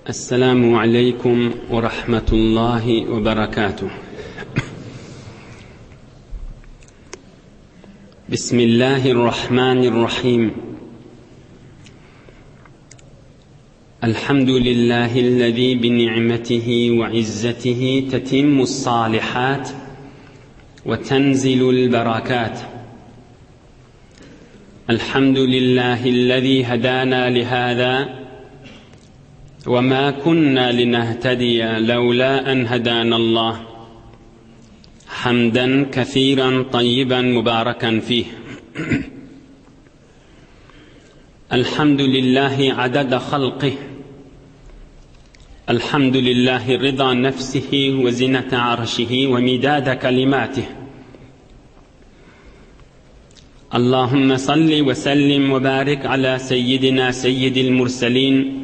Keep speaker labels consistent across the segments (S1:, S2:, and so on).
S1: Esselamu aleýkum we rahmetullahi we berekatuh. Bismillahirrahmanirrahim. Elhamdülillahi'llezî bi ni'metihi we izzetihi tetimmus salihat we tenzilul berakat. Elhamdülillahi'llezî hedâna lihâzâ ve mâ kunnâ linehtediye levlâ en hedânallah. Hamden kesiran tayyiben mübareken fih. Elhamdülillahi adada halqih. Elhamdülillahi rıza nefsihi ve zinete arşihi ve midade kelimatih. Allahümme salli ve sellim ve barik ala seyyidina seyyidil murselin,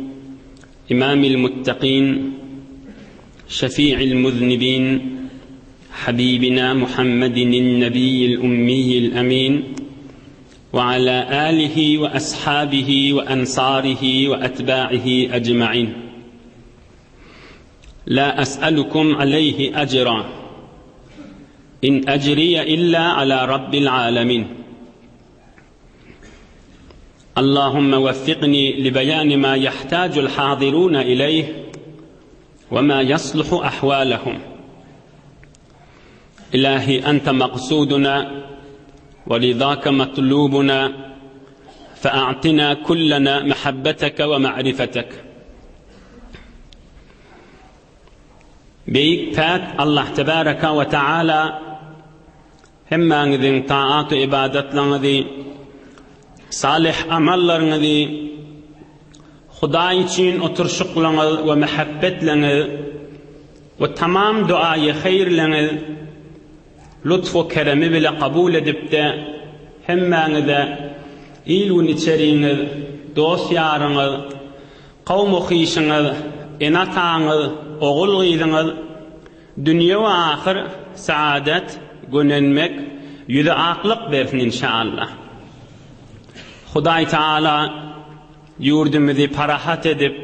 S1: imamil muttaqin, şefi'il muznibin, Habibina Muhammedin nebiyyil ummiyil emin ve ala alihi ve ashabihi ve ensarihi ve etba'ihi ecma'in. La es'elukum aleyhi ecra. İn ecriye illa ala rabbil alemin. Allahümme veffikni li beyani ma yahtacul hazirun ileyh ve ma yasluhu ahvalehum. İlahi ente maksuduna ve ridake matlubuna fe'atina kullena mehabbeteke ve ma'rifetek. Beýik Päk Allah Tebaraka we Taala hemmäňiziň taat-u ybadatlaryňyzy, salyh amallaryňyzy, Hudaý üçin oturyşyklaryňyz we mähebbetleňiz we tamam duaýy haýyrlaryňyz lutf-u keremi bile kabul edip-de, hemmäňize il-gün içeriňiz, dost-ýaryňyz, Kowum-u-hyşyňyz, ene-ataňyz, ogul-gyzyňyz dünýe we ahyr saadet, gönenmek, ýüzi aklyk bersin inşaallah. Hudaý Taala ýurdumyzy parahat edip,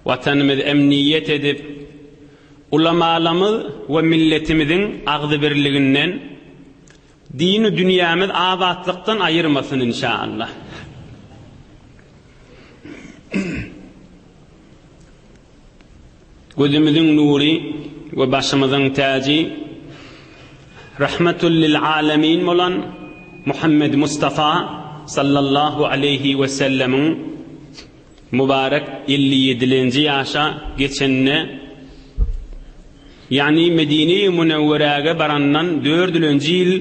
S1: watanymyzy emniýet edip, ulamalamyz we milletimiziň agzybirliginden dini dünýämiz abatlykdan aýyrmasyn inşaallah. Gözümiziň nury we başymyzyň täji Rahmetul lil alemin bolan Muhammed Mustafa sallallahu aleýhi we sellemiň mübarek 57-nji ýaşa geçenine ýagny Medine-i Münewweräge barandan dördülenji ýyl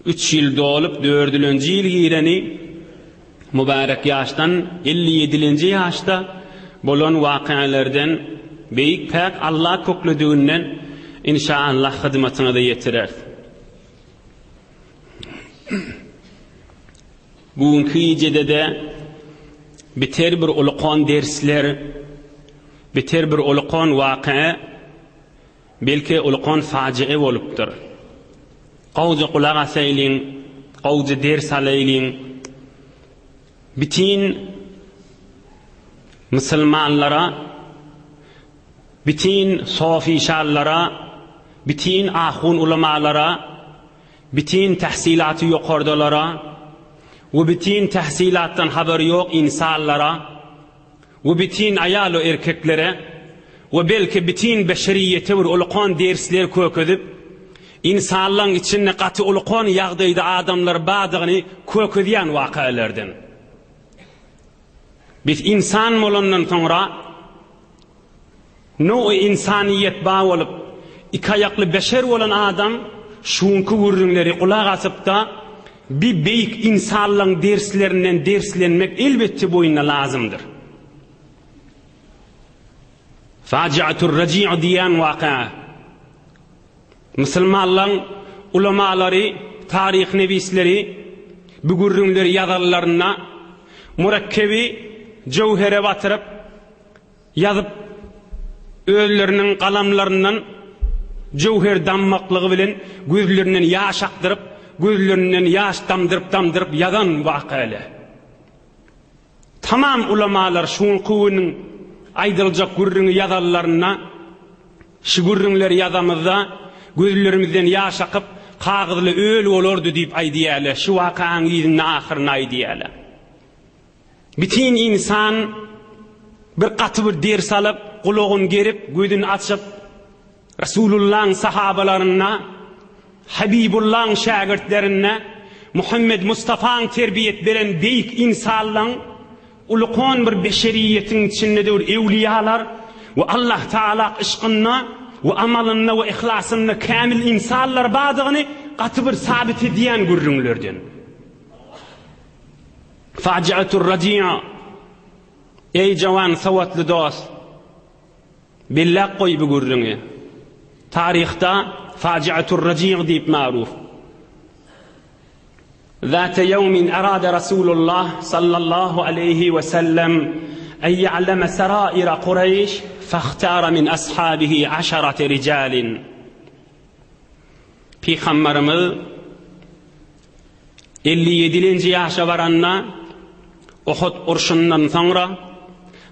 S1: Üç ýyl dolup, dördülenji ýyl gireni mübärek ýaşdan 57-lenji ýaşda bolan wakyalardan Beýik Päk Alla köklediginden inşaallah hyzmatyňyza ýetireris. Bu günki gijede-de biter bir ulkan dersler, biter bir ulkan wakya, Belki ulkan fajygy bolupdyr. Gowja gulak asaýlyň, gowja ders alaýlyň. Bitin musulmanlara, bitin sofi-şallara, bitin ahun ulamalara, bitin tahsilaty ýokardalara we bitin tahsilatdan habary ýok insanlara We bitin aýal-u erkeklere we belki bitin beşeriýete bir ulukan dersler kökezip, ynsanlaň içinde gaty ulukan ýagdaýda adamlar bardygyny kökezýän wakalardan. Biz ynsan bolandan soňra Now'i ynsanyýet bar bolup, iki aýakly beşer bolan adam şuňky gürrüňleri gulak asyp-da, bi beýik ynsanlaň derslerinden derslenmek elbetde boýnuna lazymdyr. Fajiatur-Raji' diýen waka musulmanlaň ulamalary, taryhnewisleri bu gürrüňleri ýazanlarynda murekkebi jöwhere batyryp, Ýazyp, özleriniň galamlaryndan jöwher dammaklygy bilen gözlerinden ýaş akdyryp, gözlerinden ýaş damdyryp-damdyryp ýazan wakaly. Tamam ulamalar şuňky günüň. aýdyljak gürrüňi ýazanlarynda, Şu gürrüňleri ýazamyzda, gözlerimizden ýaş akyp, kagyzly öl bolardy diýip aýdýarlar. Şu wakanyň yzynda ahyryny aýdýarlar. Bütin ynsan bir gaty bir ders alyp, gulagyny gerip, gözüni açyp, Resulullahyň sahabalarynda, Habibullahyň şägirtlerinde, Muhammed Mustafaň terbiýet beren beýik ynsanlaň ulukan bir beşeriýetiň içinde bir ewliýalar we Allah Taala yşkynda we amalynda we yhlasynda kämil ynsanlar bardygyny gaty bir sabit edýän gürrüňlerden. Fajiatur Raji'a Eý jawan sowatly dost! Belläp goý bu gürrüňi. Taryhda Fajiatur Raji' diýip maruf. Zate ýewmin arada Rasulullah sallallahu aleýhi we sellem en ýa'leme seraira Kureýş fahtara min ashabihi aşarate rijalin. Pygamberimiz 57-nji ýaşa baranda Uhud urşundan soňra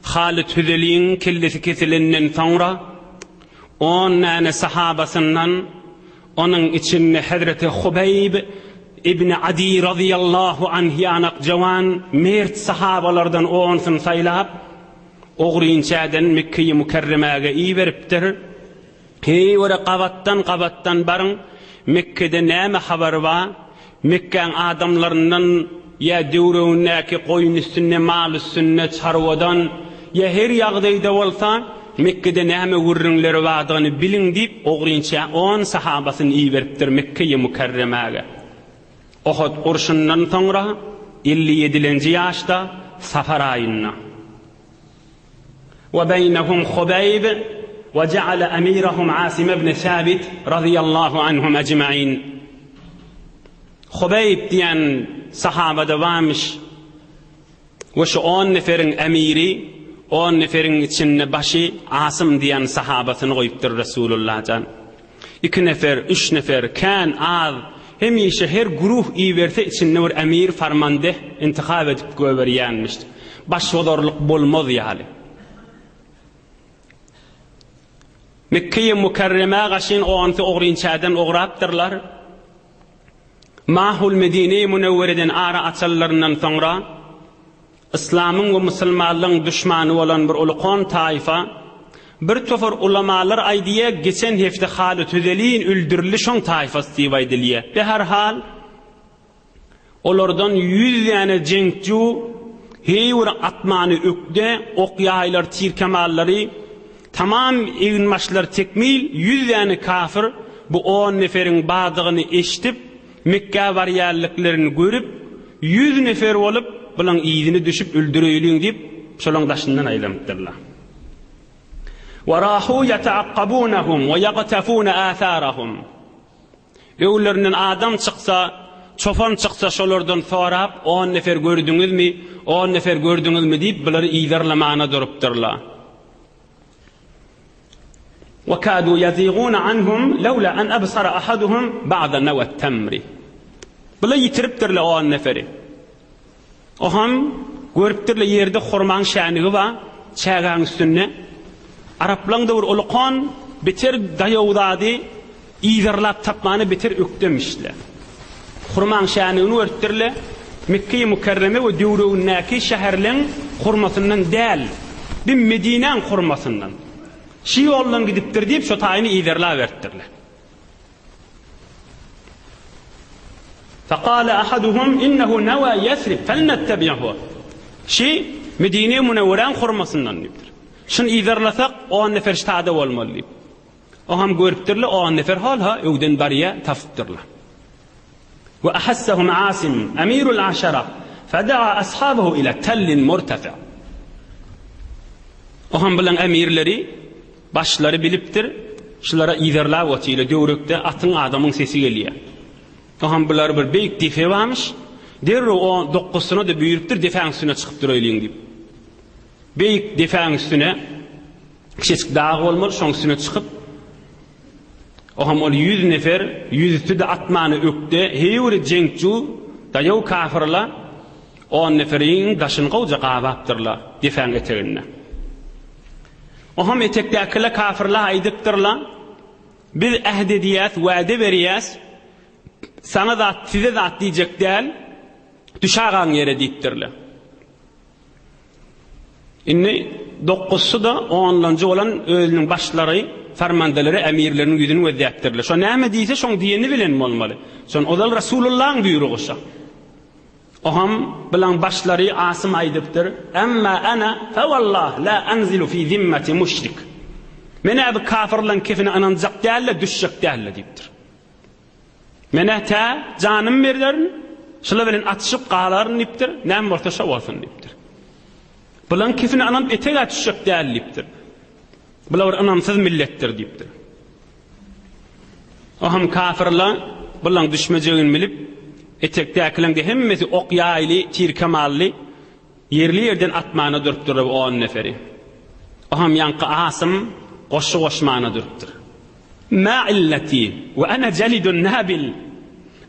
S1: Halyt Hüzeliň kellesi kesilenden soňra on däne sahabasyndan onuň içinde Hezreti Hubeýb ibn Adi razyýallahu anh ýanak jawan mert sahabalardan onsuny saýlap ogrynçäden Mekgeýi Mükerremäge iberipdir. Heý göre gabatdan-gabatdan baryň, Mekgede näme habar bar? Mekgäň adamlaryndan ýa döwregindäki goýun üstünde, mal üstünde, çarwadan, ýa her ýagdaýda bolsa, Mekgede näme gürrüňleri bardygyny biliň diýip, ogrynça on sahabasyny iberipdir Mekgeýi Mükerremäge. Ohud urşundan soňra, 57-lenji ýaşda, Safar aýynda. We beýnehum Hubeýb we jeale emirahum Asim ibn Sabit razyýallahu anhum ejmain. Hubeýb diýen sahabada barmyş we şu on neferiň emiri, on neferiň içinde başy Asym diýen sahabasyny goýupdyr Resulullah jan. Iki nefer, üç nefer, kän, az, hemişe her güruh iberse içinde bir emir, farmandeh intihap edip göberýänmiş. Başbozarlyk bolmaz ýaly. Mekgeýi Mükerremä gaşyn onsy ogrynçäden ugrapdyrlar. Mahul Medine-i Münewwereden ara açanlaryndan soňra, Yslamyň we musulmanlygyň duşmany bolan bir ulkan taýfa, bir topar ulamalar aýdýa, geçen hepde Halyt Hüzelin öldürildi şoň taýfasy diýip aýdylýa. Beherhal, olardan ýüz däne jeňkju, heý bir atmany ökde, ok-ýaýlar, tir-kemallary, tamam eginbaşlary tekmil ýüz däne kafir bu on neferiň bardygyny eşidip, Mekgä barýanlyklaryny görüp, ýüz nefer bolup, bulaň yzyna düşüp öldüreýliň diýip, şolaň daşyndan aýlanypdyrlar. Wa rahu ýataakabunahum we ýagtafuna atharahum. Öwlerinden adam çyksa, çopan çyksa şolardan sorap, on nefer gördüňizmi, on nefer gördüňizmi diýip, bulary yzarlamana durupdyrlar. Wa kadu yaziguna anhum lawla an absara ahaduhum ba'da nawat tamri. Bular ýitiripdirler on neferi. Oham görüpdirler ýerde hurmaň şänigi bar, çägäň üstünde. Araplaň da bir ulukan beter daýaw zady Yzarlap tapmana beter ökdemişler. Hurmaň şänigini görüpdirler, Mekgeýi Mükerreme we döwregindäki şäherleň hurmasyndan däl, bir Medinäň hurmasyndan. Şi ýoldan gidipdir diýip, şo taýyny yzarlaberipdirler. Fekale ahaduhum innehu newa Ýesrib felnettebi'hu. Şi Medine-i Münewweräň hurmasyndan diýipdir. Şuny yzarlasak, on nefer ştada bolmaly diýip. Oňam görüpdirler, on nefer hol-ha öwden barýa, tapypdyrlar. We ahassahum Asim, amirul aşara, fedaa ashabahu ila tellin murtafi. Oňam bilen emirleri, başlary bilipdir, şulara yzarlap otyrlar, döwrekde atyň, adamyň sesi gelýär. Oňam bular bir beýik depe barmyş, derrew on dokuzysyna-da buýrupdyr, depäň üstüne çykyp duraýlyň diýip. Beýik depäň üstüne Kiçijik dag bolmaly, şoň üstüne çykyp, oňam ol ýüz nefer, ýüzüsi-de atmany ökde, heýwiri jeňkju, daýaw kafyrla on neferiň daşyny gowja gabapdyrlar depäň eteginde. Oham etekdäkiler kafirler aýdypdyrlar, Biz äht edýäs, wade berýäs, saňa zat, size zat diýjek däl, düş agaň ýere diýipdirler. Indi dokuzsy-da onlanjy bolan özüniň başlary, farmandeleri, emirleriniň ýüzüni gözläpdirler. Şo näme diýse, şoň diýeni bilen bolmaly. Şon ozal Resulullahyň buýrugy şo. Oham bilaň başlary Asym aýdypdyr, Emma ana fewallah la anzilu fi zimmati muşrik. Men-ä bu kafyrlaň kefine ynanjak däl-de, düşjek däl-de diýipdir. Men-ä tä janymy bererin, şular bilen atyşyp galaryn diýipdir, näme bolsa şo bolsun diýipdir. Bulaň kefine ynanyp etek-ä düşjek däl diýipdir. Bular bir ynamsyz milletdir diýipdir. Oham kafyrlar bulaň düşmejegini bilip, etekdäkileň-de hemmesi ok-ýaýly, tir-kemanly, ýerli-ýerden atmana durupdyrlar bu on neferi. Oham ýaňky Asym goşgy goşmana durupdyr. Mä illeti we ene jelidun nabil,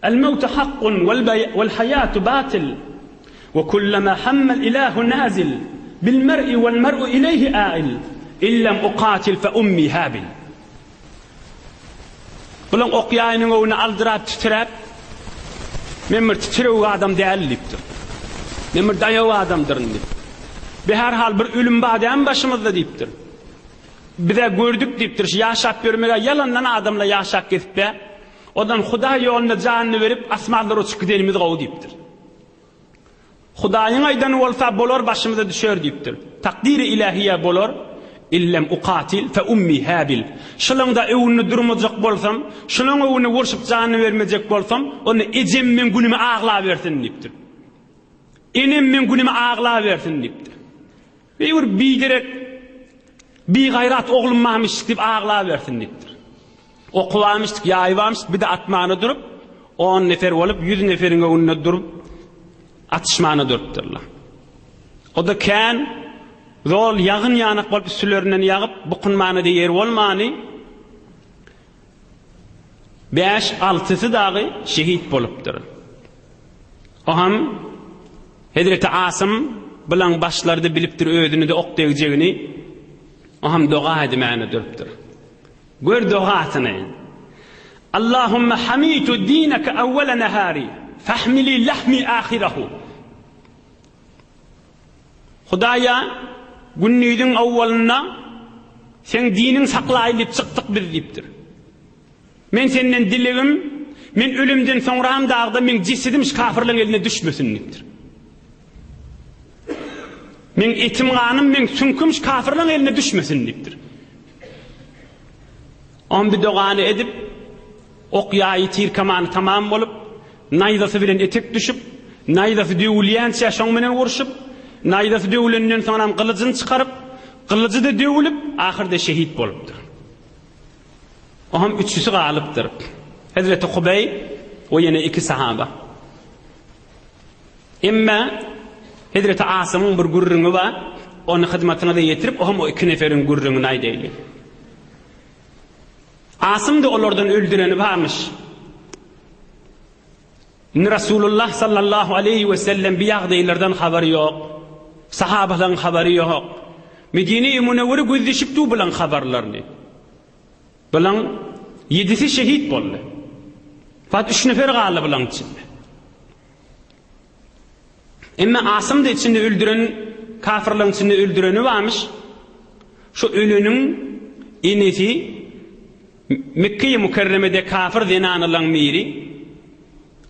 S1: El mewtu hakkun wel haýatu batyl, We kullama hammel ilahu nazil, Bil mer'i wel mer'u ileýhi ail, Illem ukatil fe ummi habil. Bulaň ok ýaýynyň öwüne aldyrap titräp, Men bir titrewük adam däl diýipdir. Men bir daýaw adamdyryn diýipdir. Be her hal bir ölüm bar dämi başymyzda diýipdir. Biz-ä gördük diýipdir, şu ýaşap ýörmeg-ä ýalandan adamlar ýaşap gezip-ä, ondan Hudaý ýolunda janyny berip asmanlara uçup gidenimiz gowy diýipdir. Hudaýyň aýdany bolsa bolar başymyza düşer diýipdir. Takdyry ilähiýe bolar, Illem ukatil fe ummi Habil. Şulaňda öwünde durmajak bolsam, şulaň öwünde urşup janyny bermejek bolsam, onda ejem meň günümi aglabersin diýipdir. Enem meň günümi aglabersin diýipdir. Eý bir biderek, bigaýrat oglum barmyş diýip aglabersin diýipdir. Oky barmyş, ýaýy barmyş, bir-de atmana durup, on nefer bolup, ýüz neferiň öňünde durup, atyşmana durupdyrlar. O-da kän zol ýagyn ýanak bolup üstülerinden ýagyp, bukunmana-da ýer bolmany, bäş-altysy dagy şehit bolupdyr. Oham Hezreti Asym bilaň başlarda bilipdir özüne-de ok degjegini, oham doga edmäne durupdyr. Gör dogasyny. Allahumma hamitu dineke awwala nahari, fahmili lahmi ahirahu. Hudaýa gündiziň awwalynda seň diniň saklaýyn diýip çykdyk biz diýipdir. Men senden dilegim, men ölümden soňram dagda meň jesedim şu kafirleň eline düşmesin diýipdir. Meň etim ganym, meň süňküm şu kafirleň eline düşmesin diýipdir. On bir dogany edip, ok ýaýy tir-kemany tamam bolup, naýzasy bilen etek düşüp, naýzasy döwülýänçä şoň bilen urşup, naýzasy döwülenden soňram gylyjyny çykaryp, gylyjy-da döwülip, ahyrda şehit bolupdyr. Oňam üçüsi galypdyr. Hezreti Hubeý we ýene iki sahaba. Emma Hezreti Asymyň bir gürrüňi bar, ony hyzmatyňyza ýetirip, oňam o iki neferiň gürrüňini aýdaýly. Asym-da olardan öldüreni barmyş. Indi Rasulullah sallallahu aleýhi we sellem bi ýagdaýlardan habary ýok. Sahabalaryň habary ýok. Medine-i Münewwere gözleşip dur bulaň habarlaryny. Bulaň ýedisi şehit boldy. Fat üç nefer galdy bulaň içinde. Emma Asym da içinde öldüren kafirleriň içinde öldüreni barmyş. Şu öleniň enesi Mekge-i Mükerremede kafir zenanalaň biri.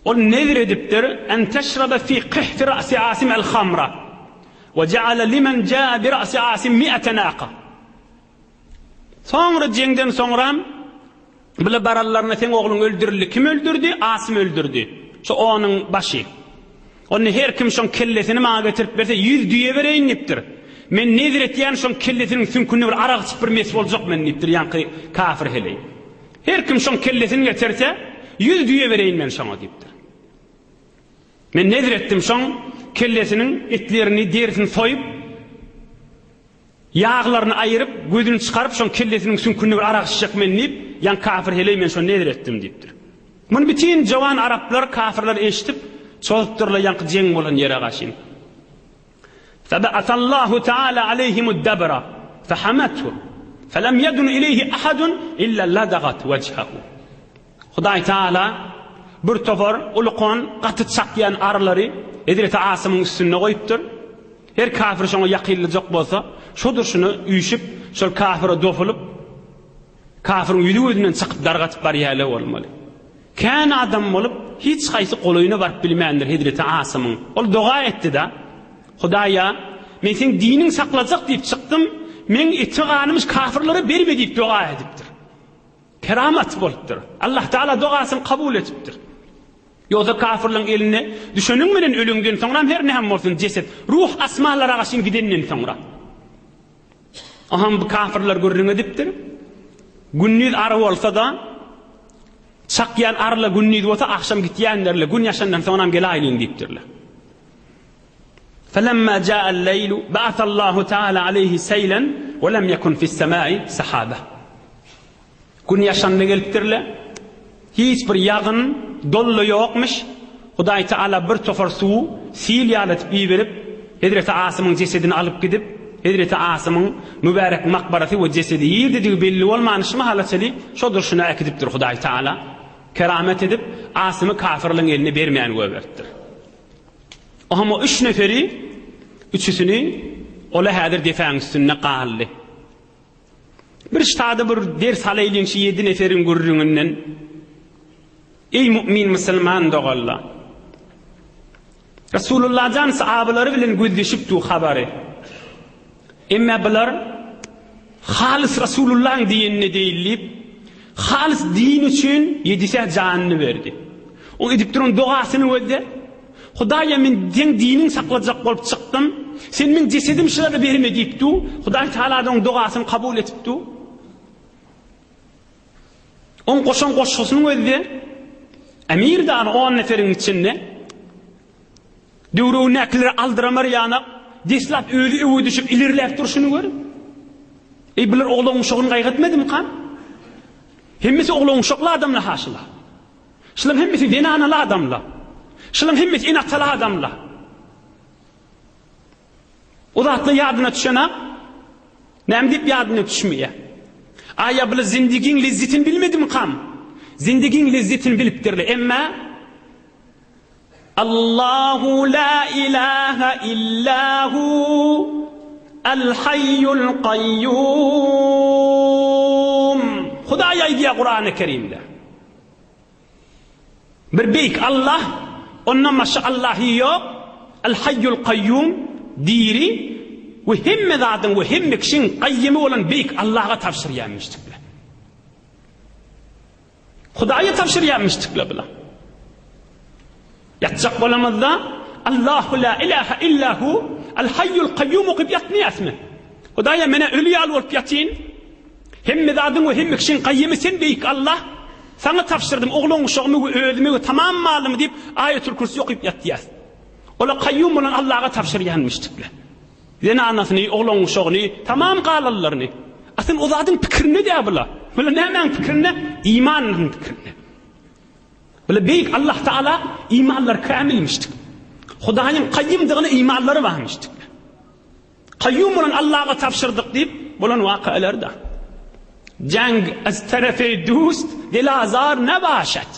S1: Ol nezr edipdir, En teşrabe fi kihfi ra'si Asim el hamra. We ja'ala limen ja'a bi ra'si Asim mi'ate naqa. Soňra jeňden soňram bile baranlarynda seň ogluň öldürildi. Kim öldürdi? Asym öldürdi. Şo onuň başy. Onda her kim şoň kellesini maňa getirip berse, ýüz düýe bereýin diýipdir. Men nezir etýän şoň kellesiniň süňkünde bir arak içip bir mes boljak men diýipdir ýaňky kafir heleý. Her kim şoň kellesini getirse, ýüz düýe bereýin men şoňa diýipdir. Men nezir etdim şoň kellesiniň etlerini, derisini soýup, Ýaglaryny aýyryp, gözüni çykaryp, şoň kellesiniň süňkünde bir arak içjek men diýip, ýaňy kafir heleý men şony nezir etdim diýipdir. Muny bütin jowan araplar, kafirler eşidip, çozupdyrlar ýaňky jeň bolan ýere gaşyn. Febe'asallahu taala aleýhimud-dabra fehamethu. Felem yedun ileyhi ahadun illa ladagat wejhehu. Hudaý Taala bir topar ulukan gaty çakýan arylary Hezreti Asymyň üstünde goýupdyr. Her kafir şoňa ýakynlajak bolsa, şo durşuna üýşüp, şol kafire dopulyp, kafiriň ýüzi gözünden çykyp dargatyp barýarlar bolmaly. Kän adam bolup, hiç haýsy golaýyna baryp bilmändir Hezreti Asymyň. Ol doga etdi-de, Hudaýa, men seň diniňi saklajak diýip çykdym, meň eti-ganymy kafirlere berme diýip doga edipdir. Keramat bolupdyr. Allah Taala dogasyny kabul edipdir. Ýogsa kafirleň eline düşeniň bilen öleňden soňram her näme bolsun jeset, ruh asmanlara gaşyn gidenden soňra. Aham bu kafirler gürrüň edipdir. Gündiz ary bolsa-da, çakýan aryla gündiz bolsa agşam gitýändirler, gün ýaşandan soňram gelaýlyň diýipdirler. Felemma ja'al leýlu ba'asallahu ta'ala aleyhi seýlen we lem yekun fis-sema'i sahaba. Gün ýaşanda gelipdirler. Hiç bir ýagyn, dolla ýokmuş. Hudaý Taala bir topar suw sil ýaly etip iberip, Hezreti Asymyň jesedini alyp gidip, Hezreti Asymyň mübärek makbarasy we jesedi nirdedigi belli bolman şu mahala çenli şo durşuna äkidipdir Hudaý Taala. Keramet edip, Asymy kafirleň eline bermän goýberipdir. Oňam o üç neferi, üçüsini ola häzir depäň üstünde galdy. Bir sada bir ders alaýlyň şu ýedi neferiň gürrüňinden. Eý mu'min musulman doganlar! Resulullah jan sahabalary bilen gözleşip du habary. Emma bular halys Resulullah'yň diýenine deýil diýip, halys din üçin ýedisä janyny berdi. O edip duran dogasyny gözle. Hudaýa men seň diniň saklajak bolup çykdym. Sen meň jesedim şulara berme diýip du. Hudaý Taala oň dogasyny kabul edip du. Oň goşan goşgusynyň özde Emir dany on neferiň içinde döwründäkileri aldyramar ýanak, deslap özi öwe düşüp ilerläp durşuny gör. Eý bular oglan uşagyny gaýgy etmedimika? Hemmesi oglan uşakly adamlar haşyla. Şularyň hemmesi zenanaly adamlar. Şularyň hemmesi ene-ataly adamlar. O zatlar ýadyna düşenak. Näme diýip ýadyna düşmeýär? Aýa bular zindigiň lezzetini bilmedimikam? Zindigiň lezzetini bilipdirler, emma Allahu la ilaha illa hu al hayyul kayyum. Hudaý aýdýar Kurany Kerimde. Bir beýik Allah, ondan başga Allahy ýok, Al-Haýýul Kaýýum, diri we hemme zadyň we hemme kişiň Gaýýymy bolan beýik Allaha tabşyrýanmyşdyklar. Hudaýa tabşyrýanmyşdyklar bular. Ýatjak bolamyzda Allahu la ilaha illa hu Al-Haýýul Kaýýum okyp ýatmaýasmy? Hudaýa menä öli ýaly bolup ýatyn. Hemme zadyň we hemme kişiň Gaýymy sen beýik Allah. Saňa tabşyrdym oglan uşagymy we özümi we tamam malymy diýip Aýatul Kürsi okyp ýatýas. Ola Kaýýum bolan Allaha tabşyrýanmyşdyklar. Zenanasyny, oglan uşagyny, tamam galanlaryny. Asyl o zadyň pikirinde däl bular. Bular nämäň pikirinde? Imanyň pikirinde. Bile beýik Allah Taala imanlary kämilmişdik. Hudaýyň kaýymdygyna imanlary barmyşdyk. Kaýum bolan Allaha tabşyrdyk diýip bolan wakalarda. Jang az tarafy dust dilazar nebaşat.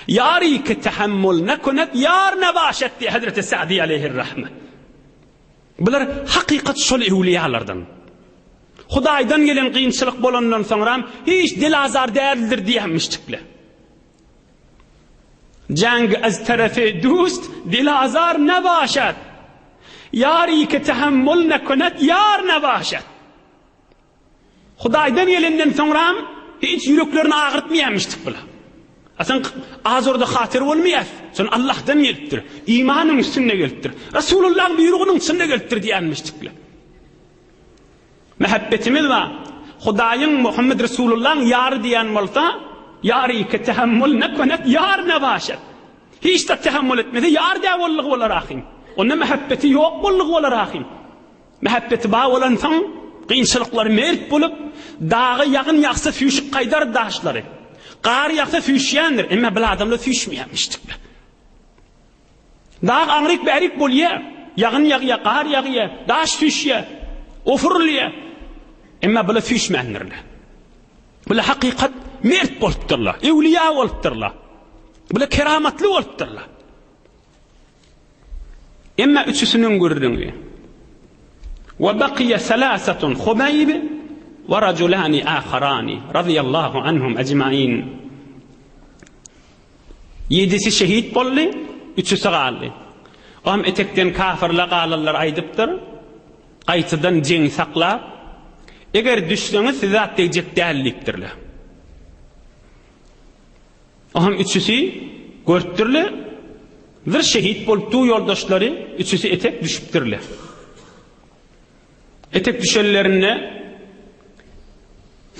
S1: Ýari ki tahammul nekunet ýar nebaşat diýip Hazreti Sa'di aleyhir rahme. Bular hakykat şol öwliýalardan. Hudaýdan gelen kynçylyk bolandan soňram hiç dilazar däldir diýenmişdikler. Jang az tarafy dust dilazar nebaşat. Ýari ki tahammul nekunet ýar nebaşat. Hudaýdan gelenden soňram hiç ýüreklerini agyrtmaýarmyşdyk bular. Asan azorda hatyr bolmaýar. Şon Allahdan gelipdir. Imanyň üstünde gelipdir. Resulullahyň buýrugynyň içinde gelipdir diýenmişdikler. Mähebbetimiz bar. Hudaýyň Muhammed Resulullahyň ýary diýen bolsa, ýary ki tahammul nekunet ýar nebaşat. Hiç zat tahammul etmese ýar dä bollugy bolar ahym. Onda mähebbeti ýok bollugy bolar ahym. Mähebbeti bar bolansoň, kynçylyklary mert bolup, daga ýagyn ýagsa süýşüp gaýdar daşlary. Gar ýagsa süýşýändir, emma bil adamlar süýşmeýärmişdikler. Dag aňryk-bärik bolýar, ýagyn ýagýar, gar ýagýar, daş süýşýär, ofurylýar. Emma bular süýşmändirler. Bular hakykat mert bolupdyrlar, öwlüýä bolupdyrlar. Bular keramatly bolupdyrlar. Emma üçüsiniň gürrüňi. Wa baqiya salasatun Hubayb wa rajulani akharani radiyallahu anhum ecmaîn. Ýedisi şehit boldy, üçüsi galdy. Oam etekden kafyrla galanlar aýdypdyr, gaýtadan jeňi saklap, eger düşseňiz size zat degjek däl diýipdirler. Oam üçüsi görüpdirler, bir şehit bolup dur ýoldaşlary, üçüsi etek düşüpdirler. Etek düşenlerinde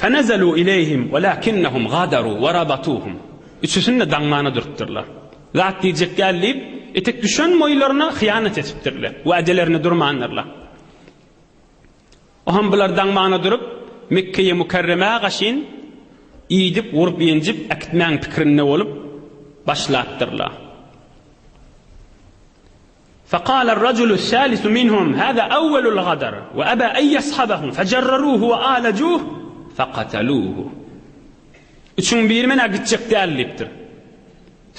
S1: Fenezelû ileýhim welakinnehum gadarû we rabatuhum. Üçüsini-de daňmana durupdyrlar. Zat diýjek däl diýip, etek düşen boýlaryna hyýanat etipdirler. Wädelerinde durmandyrlar. Ohm bular daňmana durup, Mekgeýe Mükerremä gaşyn iýdip, urup-ýenjip äkitmäň pikirinde bolup başlapdyrlar. فقال الرجل الثالث منهم هذا أول الغدر وأبى أن يصحبهم فجرروه وآلجوه فقتلوه Üçüň biri men-ä gitjek däl diýipdir.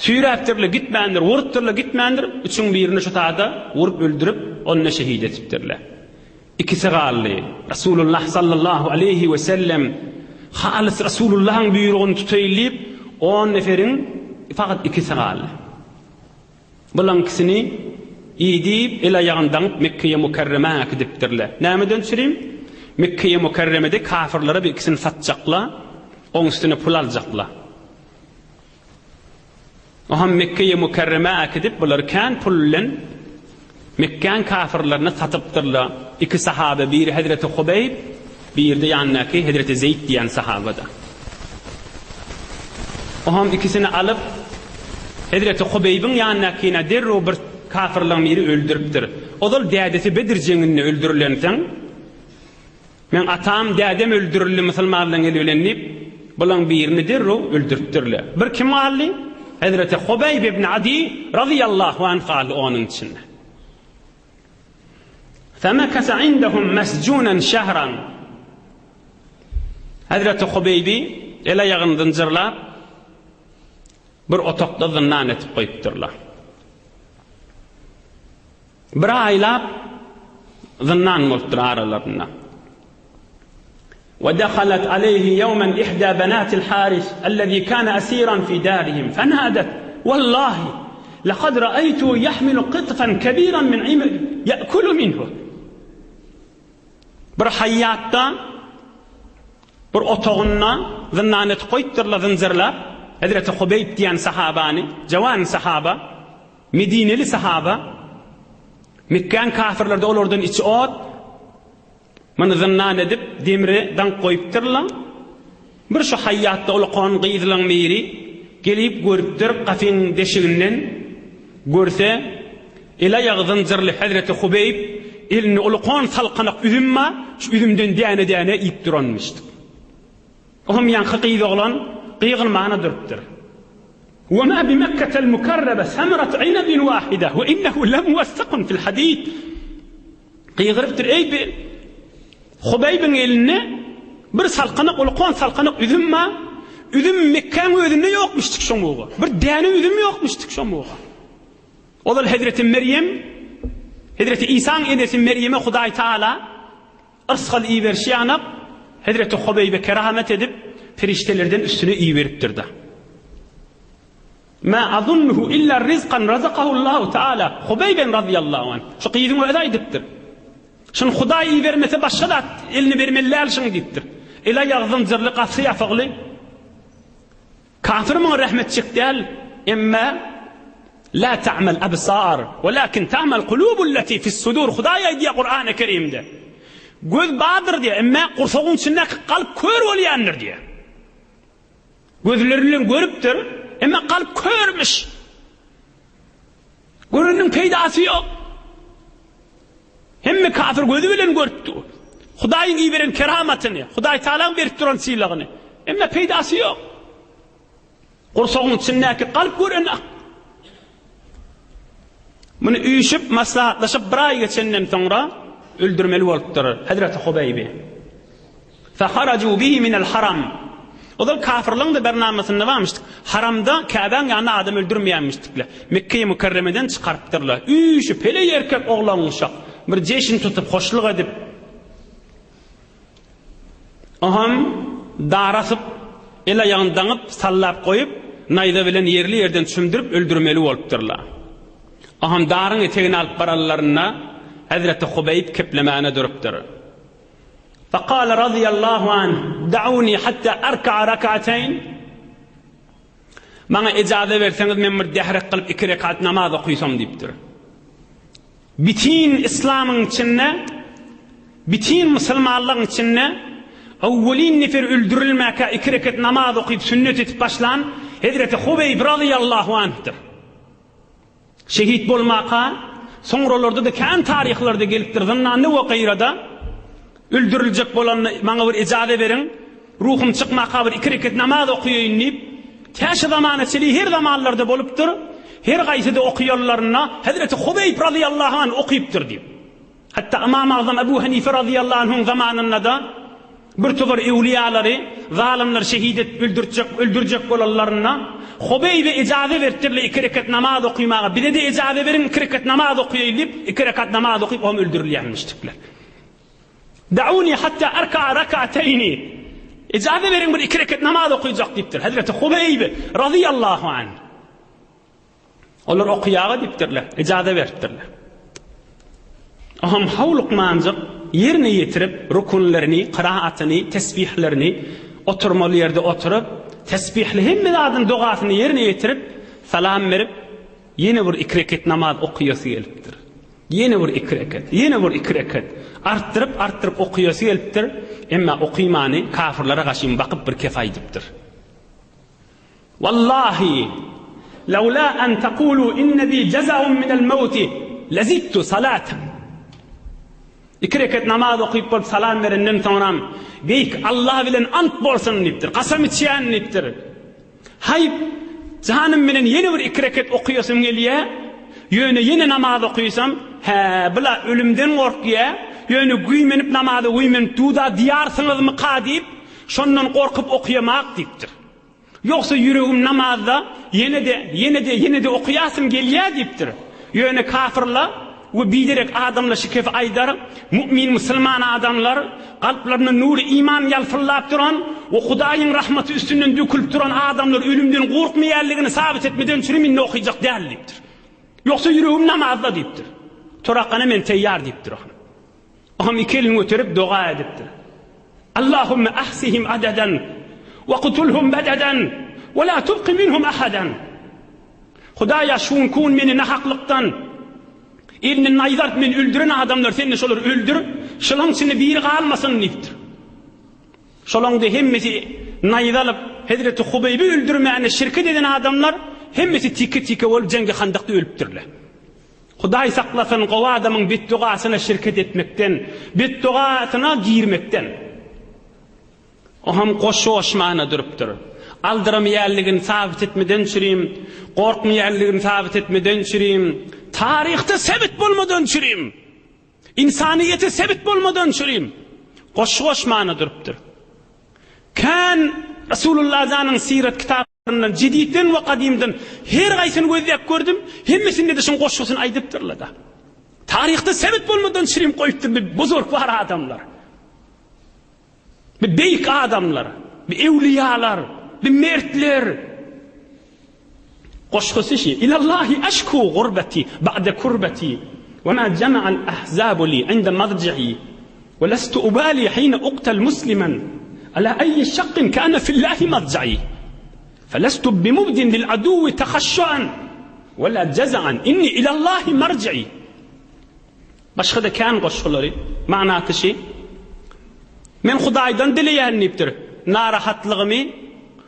S1: Süýräpdirler, gitmändir, urupdyrlar, gitmändir. Üçüň birini şu sada urup öldürip, ony şehit etipdirler. Ikisi galdy. Resulullah sallallahu aleýhi we sellem halys Resulullahyň buýrugyny tutaýyn diýip, on neferiň fakat ikisi galdy. Bulaň ikisini iýdip, el-aýagyny daňyp Mekgeýe Mükerremä äkidipdirler. Nämeden çürim? Mekgeýe Mükerremede kafyrlara bu ikisini satjaklar, oň üstüne pul aljaklar. Oham Mekgeýe Mükerremä äkidip, bulary kän pul bilen Mekgäň kafyrlaryna satypdyrlar. Iki sahaba, biri hezreti Hubeýb, biri-de ýanyndaky hezreti Zeýd diýen sahaba-da. Oham ikisini alyp, hezreti Hubeýbiň ýanyndakyna derrew bir kafyrlaryň biri öldüripdir. Ozal dädesi Bedir jeňinde öldürilensoň, Meň atam, dädem öldürildi musulmanlaryň eli bilen diýip, bulaň birini derrew öldüripdirler. Bir kim galdy? Hezreti Hubeýb ibn Adi razyýallahu anh galdy onuň içinde. Femekese indehum mesjunen şehran. Hezreti Hubeýbi el-aýagyny zynjyrlap, bir otagda zyndan etip goýupdyrlar. Bir aýlap zyndan bolupdyr aralarynda. Ve dehalet aleyhi yevmen ihda benatil Haris ellezî kâne esîran fî dârihim fenadet Vallahi lekad ra'eytuhu yahmilu qitfan kebîran min ineb ye'kulu minhu. Bir haýýatda bir otagynda zyndan etip goýupdyrlar zynjyrlap Hezreti Hubeýb diýen sahabany, jawan sahaba. Medineli sahaba, Mekgäň kafirleri-de olardan içi ot, muny zyndan edip, demre daňyp goýupdyrlar. Bir şu haýýatda ulakan gyzlaň biri gelip görüpdir, gapyň deşiginden görse, el-aýagy zynjyrly hezreti Hubeýb elinde ulakan salkanak üzüm bar, şu üzümden däne-däne iýip duranmyşdyk. Ohm ýaňky gyz oglan gygyrmana durupdyr. Wa ma bi Mekketel Mukarrebe semerat inebin wahide we innehu lemuwessakun fil hadid. Gygyrypdyr, eý bi Hubeýbiň elinde bir salkanak, ulkan salkanak üzüm bar. Üzüm Mekgäň özünde ýokmuşdyk şoň uga. Bir däne üzüm ýokmuşdyk şoň uga. Ozal Hezreti Merýem, Hezreti Isaň enesi Merýeme Hudaý Taala Yrsgal iberişi ýanak, hezreti Hubeýbe keramet edip, perişdelerden üstüne iberipdir-de. Mä azunnuhu illa rizkan razakahullahu taala Hubeýben razyýallahu anh. Şu gyzyň özi aýdypdyr. Şuny Hudaý ibermese başga zat eline bermeli däl şuny diýipdir. El-aýagy zynjyrly, gapysy ýapygly. Kafir muňa rähm etjek däl, emma La ta'mal absar, walakin ta'mal kulubul lati fis-sudur Hudaý aýdýar Kurany Kerimde. Göz bardyr diýýär, emma gursagyň içindäki kalp kör bolýandyr diýýär. Gözleri bilen görüpdir, emma kalp körmüş. Göreniniň peýdasy ýok. Hemme kafir gözi bilen görüpdi. Hudaýyň iberen keramatyny, Hudaý Tagalaň berip duran sylagyny. Emma peýdasy ýok. Gursagyň içindäki kalp gören ak. Muny üýşüp, maslahatlaşyp bir aý geçenden soňra öldürmeli bolupdyr Hezreti Hubeýbi. Feharaju bihi minel haram. Ozal kafyrlaryň-da bernamasynda barmyşdyk. Haramda, Käbäň ýanynda adam öldürmeýänmişdikler. Mekgeýi Mükerremeden çykarypdyrlar. Üýşüp, heleý erkek oglan-uşak bir jeşn tutup, hoşluk edip, Oham dara asyp, el-aýagyny daňyp, sallap goýup, naýza bilen ýerli-ýerden çümdürip öldürmeli bolupdyrlar. Oham daryň etegine alyp baranlarynda, Hezreti Hubeýb keplemäne durupdyr. Fekale razyýallahu anh, Da'uni hatta arka'a rak'ateýn. Maňa ejaza berseňiz, men bir dährek kylyp iki rekat namaz okysam diýipdir. Bütin yslamyň içinde, bütin musulmanlygyň içinde öwwelin nefer öldürilmäkä iki reket namaz okyp sünnet etip başlan Hezreti Hubeýb razyýallahu anhdyr. Şehit bolmaka, soňralarda-da kän taryhlarda gelipdir, zyndanda we gaýrada öldüriljek bolanda maňa bir ejaza beriň, ruhum çykmaka bir iki reket namaz okaýaýyn diýip, tä şu zamana çenli her zamanlarda bolupdyr, her gaýsyda okaýanlarynda Hezreti Hubeýb razyýallahu anh okypdyr diýip. Hatda Ymam Agzam Ebu Hanife razyýallahu anhuň zamanynda-da bir topar öwlüýalary zalymlar şehit edip öldürtjek, öldürjek bolanlarynda Hubeýbe ejaza beripdirler iki rekat namaz okymaga, bize-de ejaza beriň iki rekat namaz okaýaýyn diýip, iki rekat namaz okyp oňam öldürilýärmişdikler. Da'uni hatta arka'a rak'ateyni. Ejaza beriň bir iki rekat namaz okaýjak diýipdir. Hazreti Hubeýb razyýallahu anh. Olar okaýaga diýipdirler, ijaza beripdirler. Oňam howlukmanjyk ýerine ýetirip, rukunlaryny, kyraatyny, tesbihlerini oturmaly ýerde oturyp, tesbihli hemme zadyň dogasyny ýerine ýetirip, salam berip, ýene bir iki reket namaz okaýasy gelipdir. Ýene bir iki reket, ýene bir iki reket. Artdyryp, artdyryp okaýasy gelipdir, emma okymany kafyrlara gaşyn bakyp bir kef aýdypdyr. Wallahi, lawla an taqulu inne bi jaza'un minel mewti lezidtu salatan. Iki reket namaz okyp bolup salam berenden soňram, Beýik Allah bilen ant bolsun diýipdir, kasam içýän diýipdir. Haýp, janym bilen ýene bir iki reket okaýasym gelýär, ýöne ýene namaz okysam, hä, bula ölümden gorkýar, ýöne güýmenip namaza güýmenip duda diýarsyňyzmyka diýip, şondan gorkup okaýamak diýipdir. Ýogsa ýüregim namazda ýene-de, ýene-de, ýene-de okaýasym gelýär diýipdir. Ýöne kafyrlar we biderek adamlar şu kefi aýdar, Mu'min musulman adamlar, kalplarynda nury iman ýalpyldap duran we Hudaýyň rahmaty üstünden dökülip duran adamlar ölümden gorkmaýanlygyny sabyt etmeden çürim indi okyjak däl diýipdir. Ýogsa ýüregim namazda diýipdir. Torakgana men teýýar diýipdir. Oňam iki elini göterip doga edipdir. Allahümme ahsihim adadan we kutulhum badadan we la tubki minhum ahadan. Hudaýa şu günki gün meni nahaklykdan eline naýza alyp meni öldüren adamlar sen-de şolary öldür, şolaň içinde biri galmasyn diýipdir. Şolaň-da hemmesi naýza alyp Hezreti Hubeýbi öldürmäne şirket eden adamlar hemmesi tike-tike bolup jeňgi handakda ölüpdirler. Hudaý saklasyn gowy adamyň betdogasyna şirket etmekden, betdogasyna girmekden. Oham goşgy goşmana durupdyr. Aldyramaýanlygyny sabyt etmeden çürim, gorkmaýanlygyny sabyt etmeden çürim, taryhda sebit bolmadan çürim, ynsanyýete sebit bolmadan çürim, goşgy goşmana durupdyr. Kän Resulullah janyň syrat kitap. Jeditden we gadymdan her gaýsyny gözläp gördüm, hemmesinde-de şuň goşgusyny aýdypdyrlar-da. Taryhda sebet bolmadan çirim goýupdyr bir buzurgwar adamlar. Bir beýik adamlar, bir ewliýalar, bir mertler. Goşgusy şi, Ilallahi eşku gurbeti ba'de kurbeti we ma jama'al ahzabu li inde madji'i we lestu ubali hine uqtal musliman ala ayyi şaqqin kana fillahi madji'i felestu bimubdin lil aduwwi tahaşşuan we la jaza'an inni ilallahi marji'i Başga-da kän goşgulary, manasy şi, Men Hudaýdan dileýän diýipdir, narahatlygymy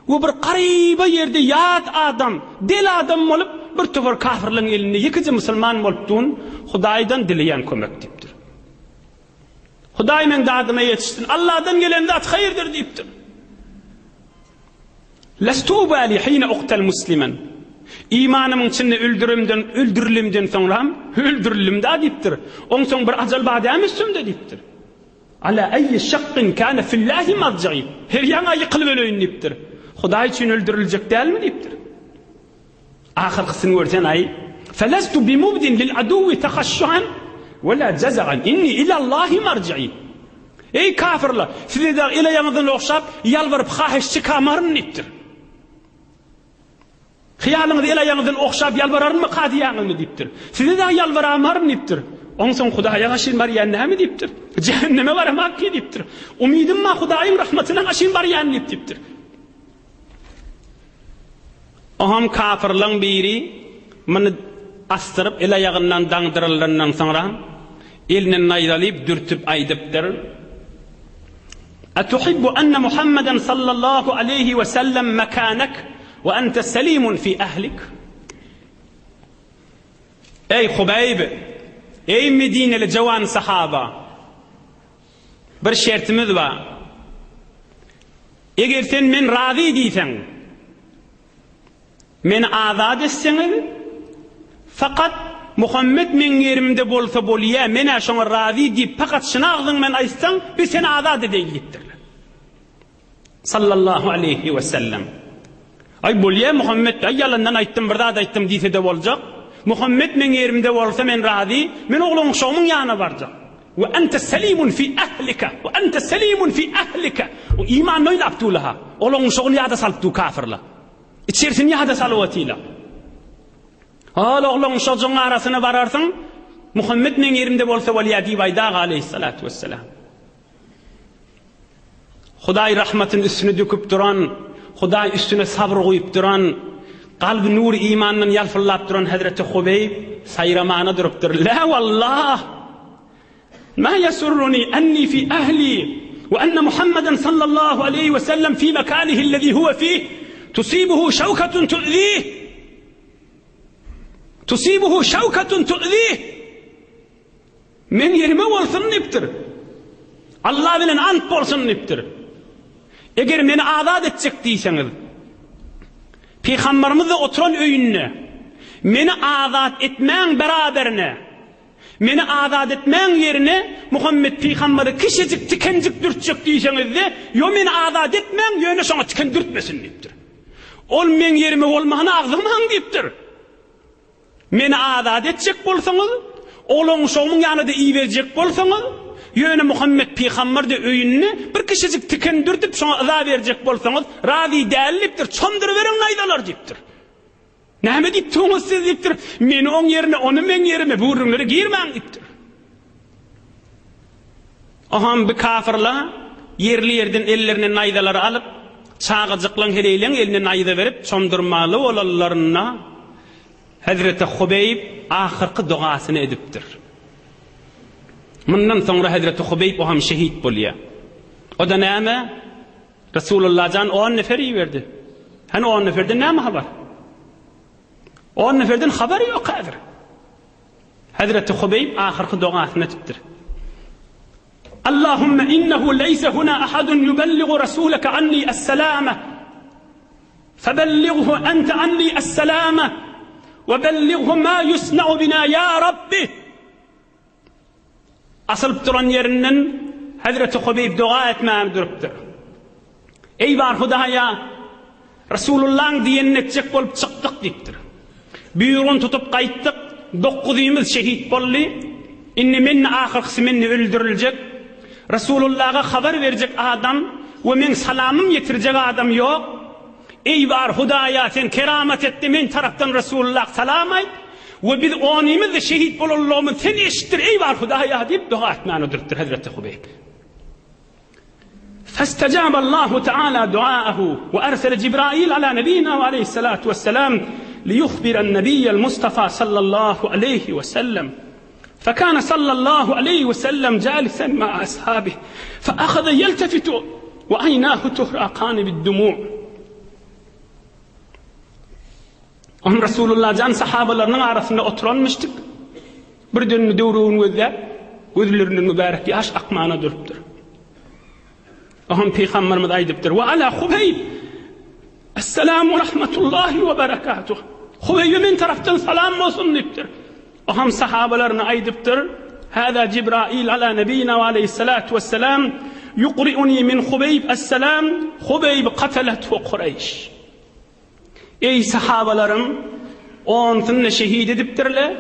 S1: we bir garyba ýerde ýat adam, del adam bolup, bir topar kafirleriň elinde ýekeje musulman bolup dun, Hudaýdan dileýän kömek diýipdir. Hudaý meň dadyma ýetişsin, Allahdan gelen zat haýyrdyr diýipdir. Lestu ubali hine uktal muslimen. Imanymyň içinde öldürimden, öldürilimden soňra hem öldürildim-dä diýipdir. Onsoň bir ajal bar dämi üstümde diýipdir. Ala eýyi şakkin kâne fillâhi mazja'i. Her ýaňa ýykylyp öleýin diýipdir. Hudaý üçin öldüriljek dälmi diýipdir. Ahyrkysyny görsen aý. Felestu bimubdin lil aduwwi tahaşşuan we la jaza'an inni ilallahi marji'i. Eý kafirler, size dagy el-aýagyňyzdan ogşap, ýalbaryp hahyş çykamaryn diýipdir. Hyýalyňyzy el-aýagyňyzdan ogşap ýalbararynmyka diýýäňizmi diýipdir. Size dagy ýalbaramaryn diýipdir. Onsoň Hudaýa gaşyn barýan näme diýipdir. Jähenneme baramak ki diýipdir. Umydym bar Hudaýyň rahmatyna gaşyn barýan diýip diýipdir. Oham kafirlaň biri muny asdyryp el-aýagyndan daňdyrylandan soňra eline naýzalyp dürtüp aýdypdyr. Atuhibbu enne Muhammeden sallallahu aleýhi we sellem mekanek we ente selimun fi ehlik? Eý Hubeýb, eý Medineli jawan sahaba, bir şertimiz bar. Eger sen men razy diýseň, Meni azat etseňiz, fakat Muhammet meň ýerimde bolsa bolýa, men-ä şoňa razy diýip, fakat şuny agzyň bilen aýtsaň, biz seni azat edeýli diýipdirler. Sallallahu aleýhi we sellem. Aý bolýa Muhammet, aý ýalandan aýtdym, bir zat aýtdym diýse-de boljak. Muhammet meň ýerimde bolsa men razy, men oglan-uşagymyň ýanyna barjak. We ente selimun fi ahlika, we ente selimun fi ahlika. O imanyny oýnap dur-la. Oglan-uşagyny ýada salyp dur kafirler. Içerisini ýada salyp otyla. Hol oglan uşajygyň arasyna bararsyň, Muhammet meň ýerimde bolsa bolýa diýip aýdaga aleýhissalatu wessalam. Hudaý rahmatyny üstüne döküp duran, Hudaý üstüne sabyr guýup duran, kalby nur imandan ýalpyldap duran Hezreti Hubeýb saýramana durupdyr. La wallah! Ma ýesurruni enni fi ehli we enne Muhammeden sallallahu aleýhi we sellem fi mekanihi ellezî huwe fih tusibuhu şewketun tu'zih tusibuhu şewketun tu'zih Men ýerime bolsun diýipdir. Allah bilen ant bolsun diýipdir. Eger meni azat etjek diýseňiz, Pygamberimiz-de oturan öýünde meni azat etmäň beraberine Meni azat etmäň ýerine Muhammet pygambere kiçijik tikenjik dürtjek diýseňizde, ýo meni azat etmäň, ýöne şoňa tiken dürtmesin diýipdir. Ol meň ýerime bolmany agzamaň diýipdir. Meni azat etjek bolsaňyz, oglan-uşagymyň ýanyna-da iberjek bolsaňyz, ýöne Muhammet pygamber-de öýünde bir kiçijik tiken dürtüp şoňa yza berjek bolsaňyz, razy däl diýipdir, çomduryberiň naýzalar diýipdir. Näme diýip durňyz siz diýipdir. Meni oň ýerine, ony meň ýerime bu gürrüňlere girmäň diýipdir. Oham bi kafyrla ýerli-ýerden ellerine naýzalary alyp, çagajyklaň heleýleň eline naýza berip çomdurmaly bolanlarynda Hezreti Hubeýb ahyrky dogasyny edipdir. Mundan soňra Hezreti Hubeýb oham şehit bolýar. O-da näme? Resulullah jan on nefer iberdi. Hany on neferden näme habar? On neferden habar ýok häzir. Hazreti Hubeýb ahyrky dogasyny etipdir. Allahumma innehu leýse huna ahadun yubelligu rasulaka anni es-salama. Febellighu ente anni es-salama we bellighu ma yusna'u bina ya Rabbi. Asylyp duran ýerinden Hezreti Hubeýb doga etmäge durupdyr. Eý bar Hudaýa, Resulullaň diýenini etjek bolup çykdyk diýipdir. Buýrugyny tutup gaýtdyk, dokuzymyz şehit boldy. Indi men-de ahyrkysy men-de öldüriljek. Resulullaga habar berjek adam we meň salamym ýetirjek adam ýok. Eý bar Hudaýa sen keramat et-de men tarapdan Resulullah salam aýt we biz onymyz-da şehit bolanlygymyzy sen eşitdir eý bar Hudaýa diýip doga etmäne durupdyr Hezreti Hubeýb. Festejaballahu teala duaahu we ersele Jibrail ala nebina we aleyhissalatu vesselam liyuhbiren nebiyyel Mustafa sallallahu aleyhi ve sellem. Fekane sallallahu aleyhi ve sellem calisen ma'a ashabih feahaze yeltefitu ve aynahu tuhrakani bid-dumu'. Onuň Resulullah jan sahabalarynyň arasynda oturanmyşdyk. Birdenini döwrügini gözläp, gözlerinden mübärek ýaş akmana durupdyr. Oňam Pygamberimiz aýdypdyr, Wa ala Hubeýb, Essalamu rahmetullahi we berekatuh. Hubeýbe men tarapdan salam bolsun diýipdir. Oňam sahabalaryna aýdypdyr. Hâzâ Jibrail alâ nebiýina we aleýhissalâtu wesselâm ýukri'uni min Hubeýb es-selam, Hubeýb katelethu Kureýş. Eý sahabalarym, onsuny-da şehit edipdirler.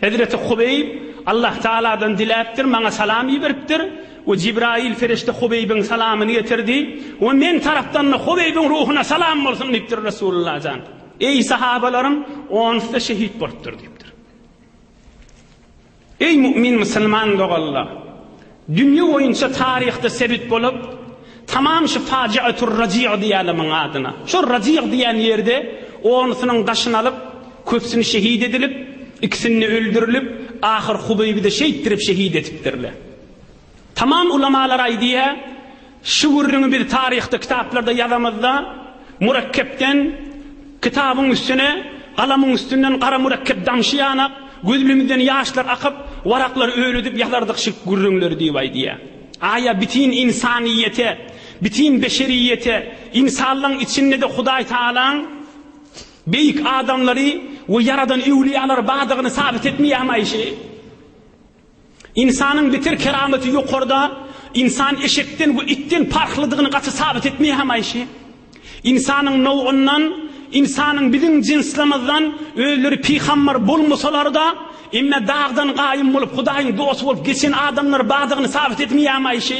S1: Hezreti Hubeýb Allah Tagaladan diläpdir, maňa salam iberipdir we Jibrail perişde Hubeýbiň salamyny getirdi we men tarapdan-da Hubeýbiň ruhuna salam bolsun diýipdir Resulullah jan. Eý sahabalarym, onusy-da şehit bolupdyr diýipdir. Eý mu'min musulman doganlar! Dünýe boýunça taryhda sebit bolup, tamam şu Fajiatur Raji' diýýärler muň adyna. Şo Raji' diýen ýerde onusynyň daşyny alyp, köpüsini şehit edilip, ikisini öldürilip, ahyr Hubeýbi-de şeýtdirip şehit etipdirler. Tamam ulamalar aýdýar, şu gürrüňi biz taryhda kitaplarda ýazamyzda mürekkepden kitabyň üstüne galamyň üstünden gara mürekkep damşy ýanak, gözlimizden ýaşlar akyp, waraklary öledip ýazardyk şu gürrüňleri diýip aýdýar. Aýa bitin ynsanyýete, bitin beşeriýete, ynsanlaň içinde-de Hudaý Tagalaň beýik adamlary we ýaradan öwliýalary bardygyny sabyt etmeýärmi şi? Ynsanyň beter keramaty ýokarda, ynsan eşekden we itden parhlydygyny gaty sabyt etmeýämaý şi? Ynsanyň nowundan, ynsanyň biziň jynslamyzdan özleri pygambar bolmasalar-da, emme dagdan gaýym bolup Hudaýyň dosty bolup geçen adamlar bardygyny sabyt etmeýämaý şi?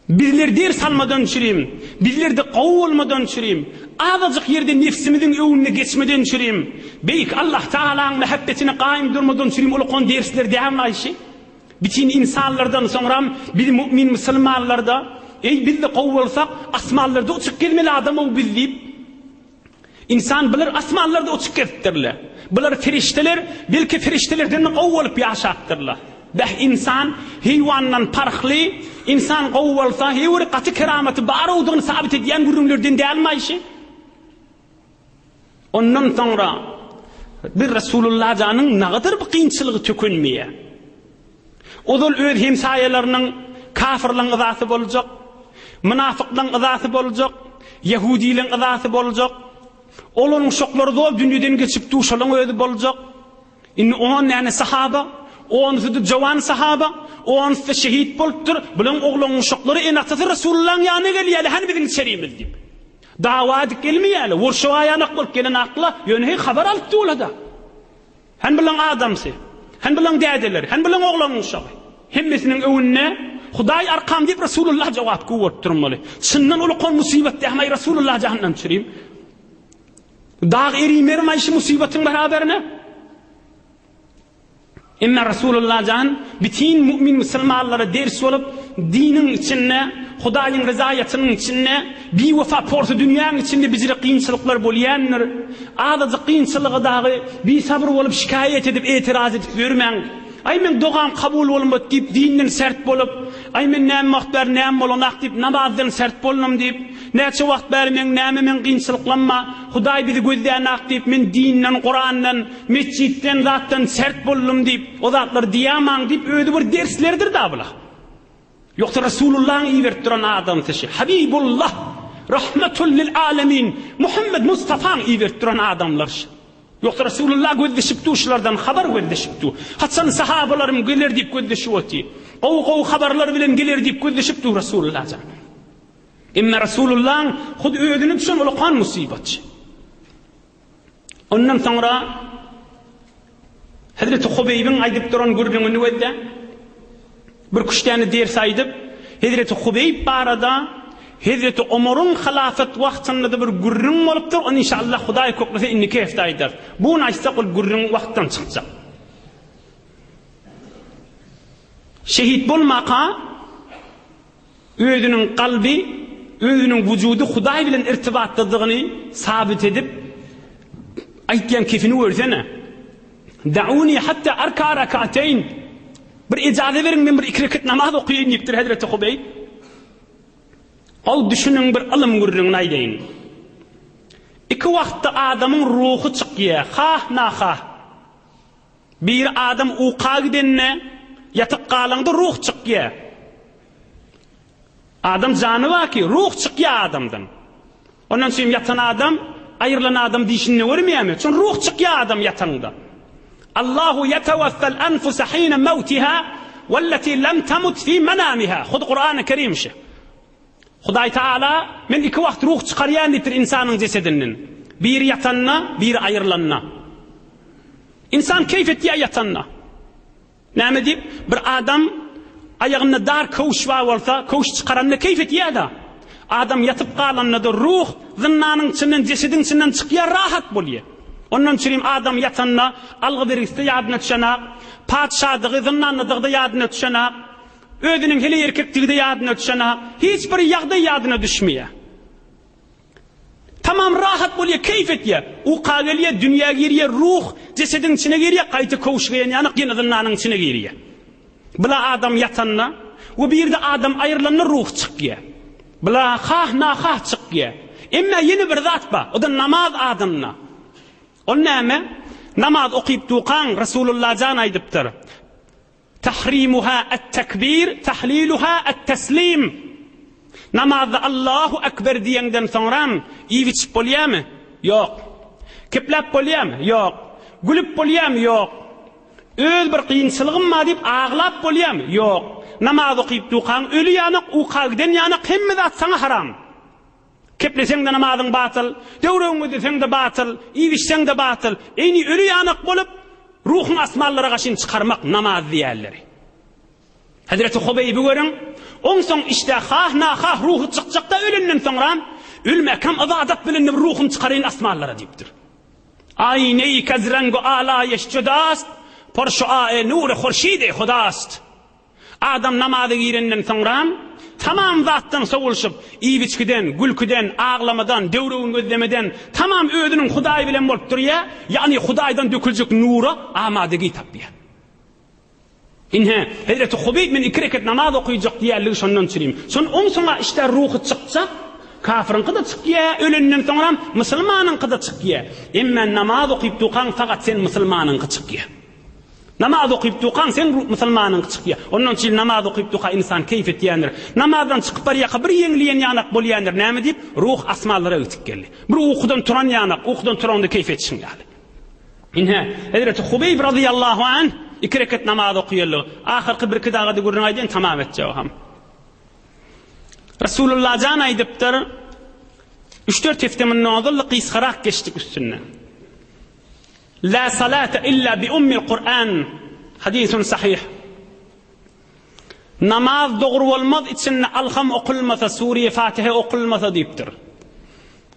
S1: Bizler ders almadan çürim, bizlerde gowy bolmadan çürim, azajyk ýerde nebsimiziň öwünde geçmeden çürim, Beýik Allah Tagalaň mähebbetine gaýym durmadan çürim ulakan dersler dälmi aýşy? Bitin ynsanlardan soňram biz mu'min musulmanlarda, eý bizde gowy bolsak, asmanlarda uçup gezmeli adamow biz diýip, Ynsan bular asmanlarda uçup gezipdirler. Bular perişdeler, belki perişdelerden-de gowy bolup ýaşapdyrlar. Beh, ynsan heýwandan parhly, ynsan gowy bolsa, heý bir gaty keramaty barowdygyny sabyt edýän gürrüňlerden dälmi şi? Ondan soňra bir Resulullah janyň nagadyr bir kynçylygy tökenmeýär. Ozal öz hemsaýalarynyň kafyrlaň yzasy boljak, mynafyklaň yzasy boljak, ýehudileň yzasy boljak. Olaryň uşaklary zol dünýeden geçip duşalaň özi boljak. Indi on däne sahaba, onusy-da jowan sahaba, onusy-da şehit bolupdyr. Bulaň oglaň uşaklary ene-atasy Resulullahyň ýanyna gelýärler, hany biziň içerimiz diýip. Dawa edip gelmeýärler, urşup aýanak bolup gelen akla, ýöne heý habar alypdy ola-da. Hany bulaň adamsy? Hany bulaň dädeleri? Hany bulaň oglanyň uşagy? Hemmesiniň öňünde Hudaý arkam diýip Resulullah jogap gowuryp durmaly. Çyndan ulukan musybat dämi aý Resulullah jahandan çürim. Dag erimermi aý şu musybatyň beraberine? Emma Resulullah jan bitin mu'min musulmanlara ders bolup diniň içinde Hudaýyň ryzaýatynyň içinde biwefa porsy dünýäň içinde bijire kynçylyklar bolýandyr. Azajyk kynçylyga dagy bisabyr bolup şikaýat edip etiraz edip ýörmäň. Aý meň dogam kabul bolmady diýip dinden sert bolup, aý men näme wagt bäri näme bolanak diýip namazdan sert boldum diýip, näçe wagt bäri meň näme meň kynçylyklam bar, Hudaý bizi gözlänak diýip men dinden Kurandan, metjitden zatdan sert boldum diýip o zatlary diýämaň diýip özi bir derslerdir da bular. Ýogsa Resulullahyň iberip duran adamsy şi. Habibullah, Rahmetul lil alemin, Muhammed Mustafaň iberip duran adamlary şi. Ýogsa Resulullah gözleşip dur şulardan habar gözleşip dur. Haçan sahabalarym geler diýip gözleşip otyr. Gowy-gowy habarlar bilen geler diýip gözleşip dur Resulullah jan. Emma Resulullahyň hut özüne düşen ulakan musybat şi. Ondan soňra Hezreti Hubeýbiň aýdyp duran gürrüňini gözle. Bir küştäni ders aýdyp, Hezreti Hubeýb barada Hezreti Omaryň halafat wagtynda-da bir gürrüň bolupdyr, ony inşallah Hudaý köklese indiki hepde aýdarys. Bu gün aýtsak ol gürrüň wagtdan çykjak. Şehit bolmaka Özüniň kalby, özüniň wujudy Hudaý bilen irtibatdadygyny sabyt edip, aýtýan kefini görsene. Da'uni hatta arka rakateyn. Bir ejaza beriň, men bir iki rekat namaz okaýyn diýipdir Hezreti Hubeýb. Ol düşüniň bir ylym gürrüňini aýdaýyn. Iki wagtda adamyň ruhy çykýar, hah nahah. Biri adam uka gidende, ýatyp galanda ruh çykýar. Adam jany bar ki, ruh çykýar adamdan. Ondan üçin ýatan adam, aýrylan adam dişinde görmeýärmi? Şon ruh çykýar adam ýatanda. Allahu ýetewaffel enfuse hine mewtiha welleti lem temut fi menamiha. Hut Kur'an-ı Kerim şi. Hudaý Teala men iki wagt ruh çykarýan diýipdir ynsanyň jesedinden. Biri ýatanda, biri aýrylanda. Ynsan keýf etýär ýatanda. Näme diýip, bir adam aýagynda dar köwüş bar bolsa, köwüş çykaranda keýf etýär-de. Adam ýatyp galanda-da ruh zyndanyň içinden, jesediň içinden çykýar, rahat bolýar. Ondan çürim adam ýatanda algy-bergisi-de ýadyna düşenak, patyşadygy, zyndandadygy-da ýadyna düşenak, özüniň heleý erkekdigi-de ýadyna düşenak, hiç bir ýagdaý ýadyna düşmeýär. Tamam rahat bolýar, keýf etýär. Uka gelýär, dünýä girýär, ruh jesediň içine girýär, gaýta köwüş geýen ýaly ýene zyndanyň içine girýär. Bula adam ýatanda we bir ýerde adam aýrylanda ruh çykýar. Bula hah nahah çykýar. Emma ýene bir zat bar, o-da namaz adamda. Ol näme? Namaz okyp dukaň Resulullah jan aýdypdyr. Tahrimuha et-tekbir, tahliluha et-teslim. Namazda Allahu Ekber diýeňden soňram iýip-içip bolýarmy? Ýok. Kepläp bolýarmy? Ýok. Gülüp bolýarmy? Ýok. Öz bir kynçylygym bar diýip aglap bolýarmy? Ýok. Namaz okyp dukaň öli ýanak, uka giden ýanak hemme zat saňa haram. Kepleseň-de namazyň batyl, döwregiňi gözleseň-de batyl, iýip-içseň-de batyl. Eýni öli ýanak bolup, ruhuň asmanlara gaşyn çykarmak namaz diýýärler. Hezreti Hubeýbi görüň, oňsoň işdä hah-nahah ruhy çykjak-da ölenden soňram, ölmäkäm ybadat bilen bir ruhumy çykaraýyn asmanlara diýipdir. Aýneýi kez rengu alaýeş judast, por şuae nuri hurşidi hudast. Adam namaza girenden soňram, tamam zatdan sowulyşyp, iýip-içgiden, gülküden, aglamadan, döwregini gözlemeden, tamam özüniň Hudaý bilen bolup durýar, ýagny Hudaýdan döküljek nura amadegi tapýar. Ine, hezreti Hubeýb men iki reket namaz okaýjak diýýänligi şondan çürim. Şon oňsoň-a işdä ruhy çykjak, kafyryňky-da çykýar, ölenden soňram musulmanyňky-da çykýar. Emmä namaz okyp dukaň fakat sen musulmanyňky çykýar. Namaz okyp dukaň seň musulmanyňky çykýar. Ondan üçin namaz okyp duka ynsan keýp etýändir. Namazdan çykyp barýarka bir ýeňleýän ýanak bolýandyr. Näme diýip? Ruh asmanlara gitip geldi. Bir ukudan turan ýanak, ukudan turaňda keýp etişiň ýaly. Ine, Hezreti Hubeýb razyýallahu anh iki reket namaz okaýarlar. Ahyrky birki dagada gürrüň aýdaýyn, tamam etjek ham. Resulullah jan aýdypdyr, üç-dört hepde mundan ozal gysgarak geçdik üstünden. La salate illa bi ummil Kur'an. Hadisun sahih. Namaz dogry bolmaz içinde alham okulmasa, sure Fatiha okulmasa diýipdir.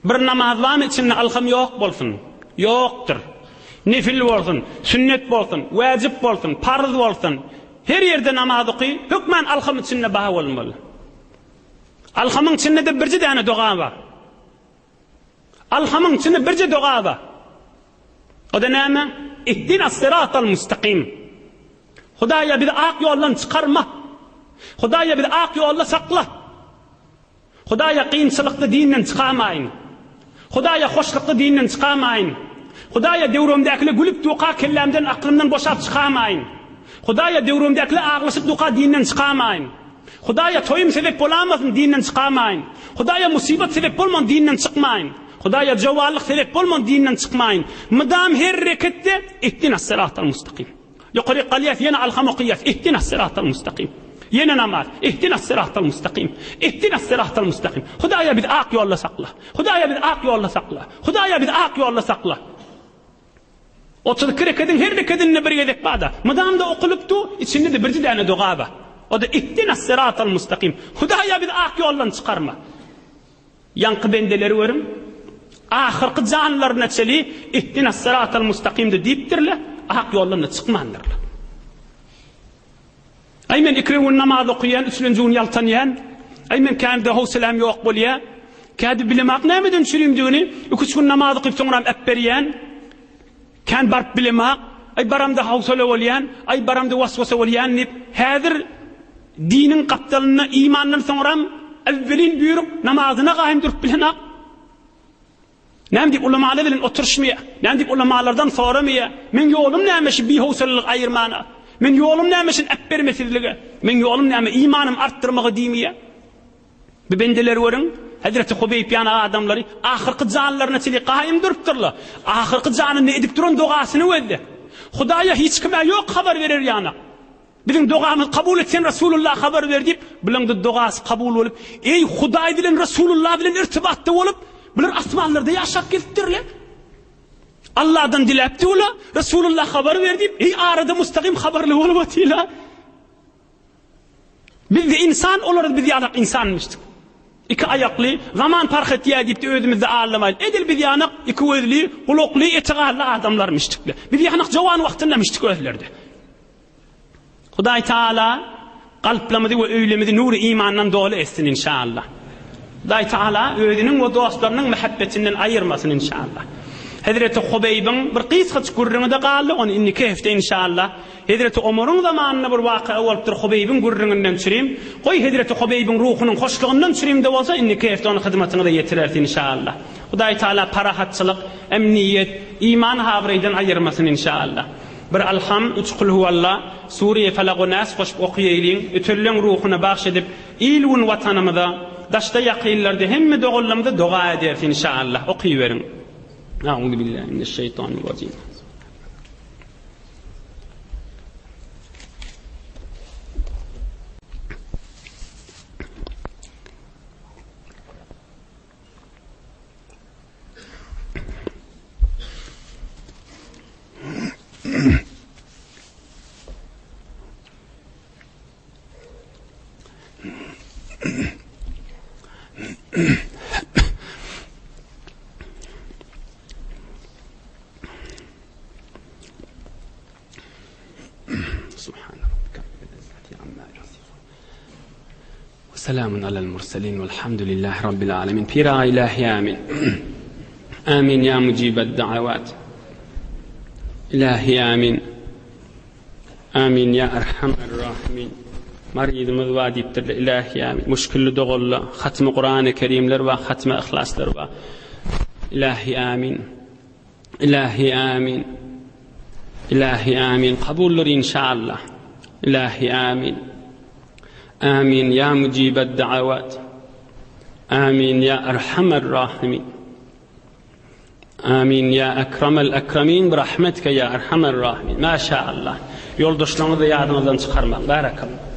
S1: Bir namaz barmy içinde alham ýok bolsun? Ýokdur. Nefil bolsun, sünnet bolsun, wajyp bolsun, parz bolsun. Her ýerde namaz oky, hökman alham içinde bar bolmaly. Alhamyň içinde de birje däne doga bar. Alhamyň içinde birje doga bar. O-da näme? Ihdinas syratal mustakim. Hudaýa bizi ak ýoldan çykarma. Hudaýa bizi ak ýolda sakla. Hudaýa kynçylykda dinden çykamaýyn. Hudaýa hoşlukda dinden çykamaýyn. Hudaýa döwrümdäkile gülüp duka kellämden aklymdan boşap çykamaýyn. Hudaýa döwrümdäkile aglaşyp duka dinden çykamaýyn. Hudaýa toýum sebep bolamasyn dinden çykamaýyn. Hudaýa musybat sebep bolman dinden çykmaýyn. Hudaýa jowallyk sebep bolman dinden çykmaýyn. Mydam her reketde Ihdinas syratal mustakim. Ýokaryk galýas ýene alham okaýas Ihdinas syratal mustakim. Ýene namaz Ihdinas syratal mustakim. Ihdinas syratal mustakim. Hudaýa bizi ak ýolda sakla. Hudaýa bizi ak ýolda sakla. Hudaýa bizi ak ýolda sakla. 32 rekediň her rekedinde bir gezek bar-da. Mydam-da okulyp dur, içinde-de birji däne doga bar. O-da Ihdinas syratal mustakim. Hudaýa bizi ak ýoldan çykarma. Ýaňky bendeleri görüň, ahyrky janlaryna çeli Ihdinas syratal mustakimde diýipdirler, ak ýoldan-da çykmandyrlar. Aý men ikire gün namaz okaýan, üçlenji gün ýaltanýan. Aý men kände howseläm ýok bolýa. Kädi bilemak nämeden çürimdigini, iki-üç gün namaz okyp soňram äpberýän. Kän baryp bilemak, aý baramda howsala bolýan, aý baramda waswasa bolýan diýip, häzir diniň gapdalynda imandan soňram äwwelin buýruk namazyna gaýym durup bilenak. Näme diýip ulamalar bilen oturyşmaýar? Näme diýip ulamalardan soramaýar? Meň ýolum näme şu bihowsalalygy aýyrmana? Meň ýolum näme şuny äpbermesizlige? Meň ýolum näme imanym artdyrmaga diýmeýär? Bu bendeleri görüň, Hezreti Hubeýb ýaly adamlary ahyrky janlaryna çenli gaýym durupdyrlar. Ahyrky janyny edip duran dogasyny gözle. Hudaýa hiç kim-ä ýok habar berer ýanak. Biziň dogamyzy kabul et sen Resulullah habar ber diýip, bulaň-da dogasy kabul bolup, eý Hudaý bilen Resulullah bilen irtibatda bolup, bular asmanlarda ýaşap gelipdirler. Allahdan diläpdi ola, Resulullah habar ber diýip, eý arada mustagym habarly bolup otyla. Biz-de ynsan, olar-da biz ýalak ynsanmyşdyk. Iki aýakly, zaman parh etýär diýip-de özümizde aldamaýyn. Edil biz ýanak iki gözli, gulakly, eti ganly adamlarmyşdyk-da. Biz ýanak jowan wagtyndamyşdyk özleri-de. Hudaý Taala kalplarymyzy we öýlerimizi nury imandan doly etsin inşallah. Hudaý Taala özüniň we dostlarynyň mähebbetinden aýyrmasyn inşallah. Hezreti Hubeýbiň bir gysgajyk gürrüňi-de galdy, ony indiki hepde inşallah. Hezreti Omaryň zamanynda bir waka bolupdyr Hubeýbiň gürrüňinden çürim. Goý Hezreti Hubeýbiň ruhunyň hoşlugyndan çürim-de bolsa indiki hepde ony hyzmatyňyza ýetireris inşallah. Hudaý Taala parahatçylyk, emniýet, iman habraýdan aýyrmasyn inşallah. Bir Alham, üç Kulhuwalla, Sure-i Felak we Näs goşup okaýaýlyň, ötenleň ruhuna bagş edip, il-gün Watanymyza, daşda ýakynlarda hemme doganlarymyza doga ederis inşallah. Okyberiň. Auzubillahi mineşşeýtanirrajim. Selamun alel murselin velhamdülillahi rabbil alemin. Pira ilahi amin. Amin ya mucibed davat. Ilahi amin. Amin ya erhamer rahimin. Maryzymyz bar diýipdirler. Ilahi amin. Muşkilli doganlar, hatmy Kurany Kerimler bar, hatmy Yhlaslar bar. Ilahi amin. Ilahi amin. Ilahi amin. Kabuldyr inşallah. Ilahi amin. Amin ya mucibed davat. Amin ya erhamer rahimin. Amin ya ekremel ekremin bi rahmetike ya erhamer rahimin. Maşa Allah. Ýoldaşlaryňyzy ýadyňyzdan çykarmaň. Barakallah.